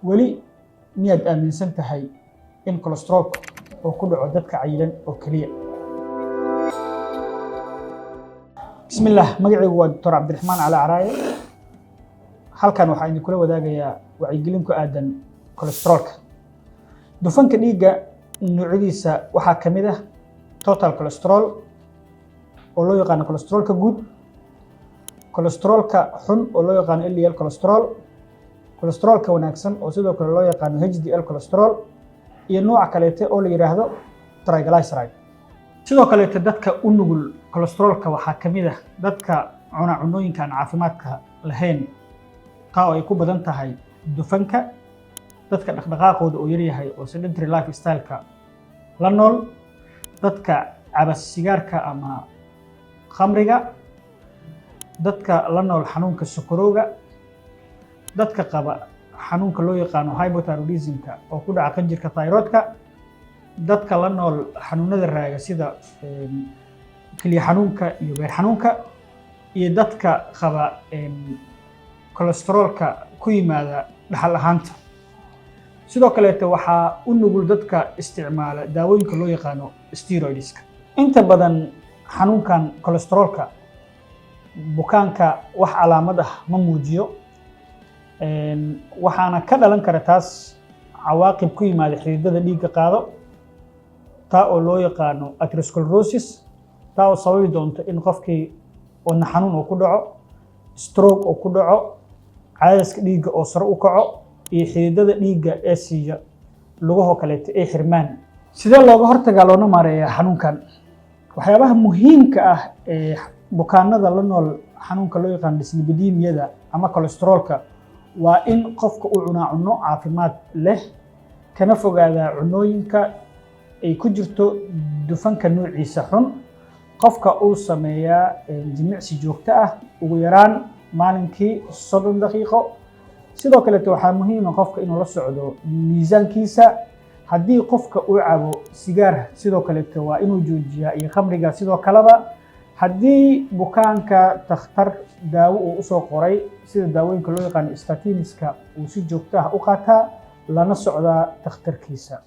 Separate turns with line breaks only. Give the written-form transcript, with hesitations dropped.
Weli miyaad aaminsan tahay in kolestaroolka oo ku dhaco dadka cayilan oo keliya? Bismillaah, magacaygu waa Doctor Cabdiraxmaan Cali Caraaye. Halkan waxaa idinkula wadaagayaa wacyigelin ku aadan kolestaroolka. Dufanka dhiigga noocyadiisa waxaa ka mid ah total cholesterol, oo loo yaqaano kolestaroolka guud, kolestaroolka xun oo loo yaqaano LDL cholesterol, kolestaroolka wanaagsan oo sidoo kale loo yaqaano HDL cholesterol, iyo nooca kaleete oo la yidhaahdo triglyceride. Sidoo kaleete, dadka u nugul kolestaroolka waxaa ka mid ah dadka cuna cunooyinka aan caafimaadka lahayn, taa oo ay ku badan tahay dufanka, dadka dhaqdhaqaaqooda oo yaryahay oo sedentary lifestyle-ka la nool, dadka caba sigaarka ama khamriga, dadka la nool xanuunka sokorowga, dadka qaba xanuunka loo yaqaano hypothyroidism-ka oo ku dhaca qanjirka thyroidka, dadka la nool xanuunada raaga sida kelya xanuunka iyo beer xanuunka, iyo dadka qaba kolestaroolka ku yimaada dhaxal ahaanta. Sidoo kaleete, waxaa u nugul dadka isticmaala daawooyinka loo yaqaano steroidska. Inta badan xanuunkan kolestaroolka bukaanka wax calaamad ah ma muujiyo, waxaana ka dhalan kara taas cawaaqib ku yimaada xididada dhiigga qaado, taa oo loo yaqaano atherosclerosis, taa oo sababi doonto in qofkii wadna xanuun uu ku dhaco, stroke uu ku dhaco, cadaadiska dhiigga oo sare u kaco, iyo xididada dhiigga ee siiya lugahoo kaleeto ay xirmaan. Sidee looga hortagaa loona maareeyaa xanuunkan? Waxyaabaha muhiimka ah ee bukaanada la nool xanuunka loo yaqaan dyslipidemia-da ama kolestaroolka waa in qofka uu cunaa cunno caafimaad leh, kana fogaadaa cunooyinka ay ku jirto dufanka noociisa xun, qofka uu sameeyaa jimicsi joogto ah, ugu yaraan maalinkii 30 daqiiqo. Sidoo kaleeto, waxaa muhiima qofka inuu la socdo miisaankiisa. Haddii qofka uu cabo sigaar, sidoo kaleeto waa inuu joojiyaa, iyo khamriga sidoo kaleba. Haddii bukaanka takhtar daawo uu usoo qoray, sida daawooyinka loo yaqaano statins-ka, uu si joogto ah u qaataa, lana socdaa takhtarkiisa.